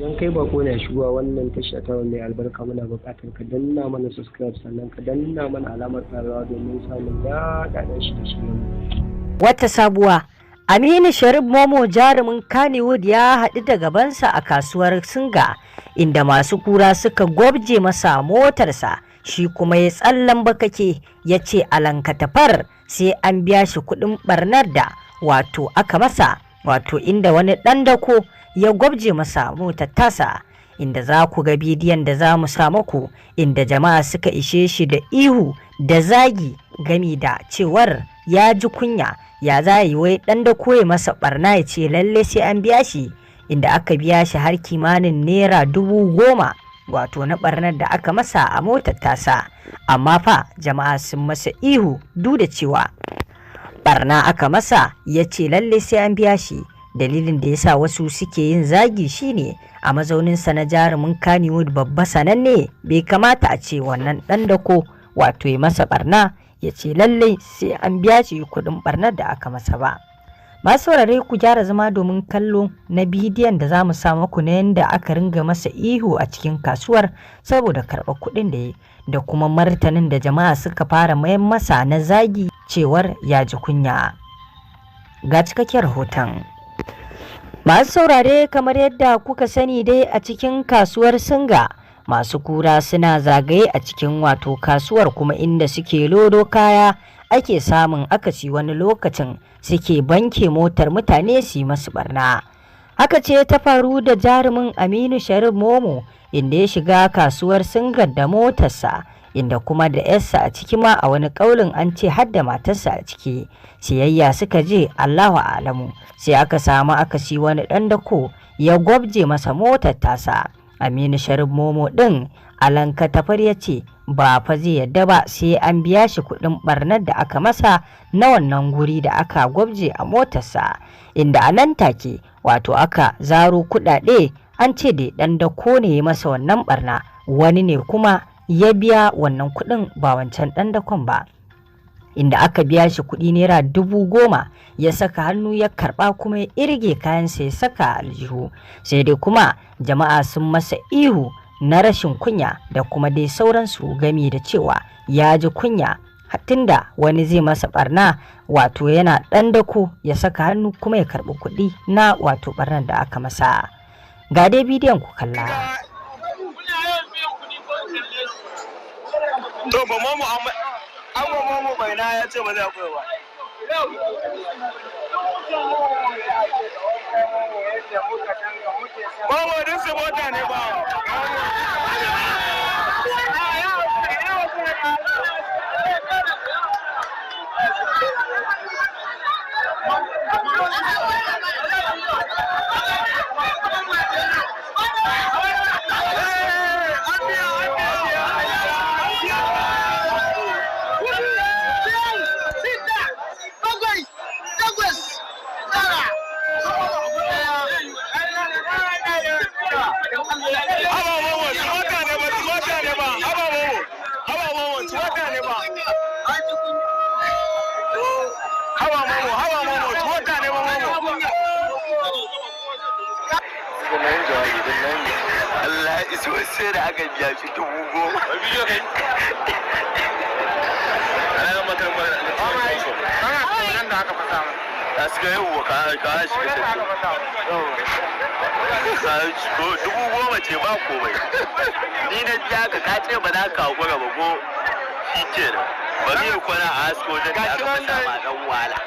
Idan kai bako ne shigowa wannan tasha ta mai albarka, muna buƙatar ka danna mana subscribe, sannan ka danna mana alamar ƙararrawa domin samun daɗaɗɗen shirye-shiryen mu. Wata sabuwa, Aminu Sharif Momo jarumin Kannywood ya haɗu da gabansa a kasuwar Singa, inda masu kura suka gwabje masa motarsa, shi kuma ya tsallan bakake ya ce alankatafar sai an biya shi kuɗin ɓarnar da wato aka masa, wato inda wani ɗan dako ya gwabje masa motar tasa, inda za ku ga bidiyon da za mu sa muku inda jama'a suka ishe shi da ihu da zagi gami da cewar ya ji kunya, ya za yi wai ɗan da koya masa barna ya ce lalle sai an biya shi, inda aka biya shi har kimanin naira 10,000, wato na barnar da aka masa a motar tasa. Amma fa jama'a sun masa ihu duk da cewa barna aka masa, ya ce lalle sai an biya shi. Dalilin da yasa wasu suke yin zagi shine a mazauninsa na jarumin Kannywood babba sananne, bai kamata a ce wannan ɗan dako wato ya masa barna ya ce lallai sai an biya shi kuɗin barnar da aka masa ba. Masu saurare, ku gyara zama domin kallo na bidiyon da za mu sa muku na yadda aka ringa masa ihu a cikin kasuwar saboda karɓar kuɗin da ya da kuma martanin da jama'a suka fara mayan masa na zagi cewar ya ji kunya. Ga cikakken rahoton. Masu saurare, kamar yadda kuka sani dai, a cikin kasuwar Singa masu kura suna zagaye a cikin wato kasuwar, kuma inda suke lodo kaya ake samun akasi, wani lokacin suke banke motar mutane su yi masu barna. Haka ce ta faru da jarumin Aminu Sharif Momo, inda ya shiga kasuwar Singar da motarsa, inda kuma da yarsa a ciki, ma a wani ƙaulin an ce har da matarsa a ciki. Siyayya suka je, Allahu alamu, sai aka samu akasi, wani ɗan dako ya gwabje masa motar tasa. Aminu Sharif Momo ɗin alanka tafar ya ce ba fa zai yadda ba sai an biya shi kuɗin barnar da aka masa na wannan guri da aka gwabje a motarsa, inda a nan take wato aka zaro kuɗaɗe. An ce da ɗan dako ne ya masa wannan barna, wani ne kuma ya biya wannan kuɗin, ba wancan ɗan dakon ba, inda aka biya shi kuɗi naira 10,000, ya saka hannu ya karɓa kuma ya irge kayansa ya saka aljihu. Sai dai kuma jama'a sun masa ihu na rashin kunya da kuma dai sauransu, gami da cewa ya ji kunya tunda wani zai masa barna, wato yana ɗan dako, ya saka hannu kuma ya karɓi kuɗi na wato barnar da aka masa. Ga dai bidiyon ku kalla. To ba mu an ba mu baina ya ce ba zai koyi ba. Momo din su mota ne ba. Haba Momo, su mota ne ba, su mota ne ba. Haba Momo, haba Momo, su mota ne ba. Haba Momo, haba Momo, su mota ne ba Momo. Allah ya iso sai da aka biya shi 10,000. Ka shiga yau ka shiga 10,000 ce ba komai. Ni na biya ka, ka ce ba za ka hakura ba ko shi ke nan. Bari ya kwana a asko wajen da aka fasa ma dan wala.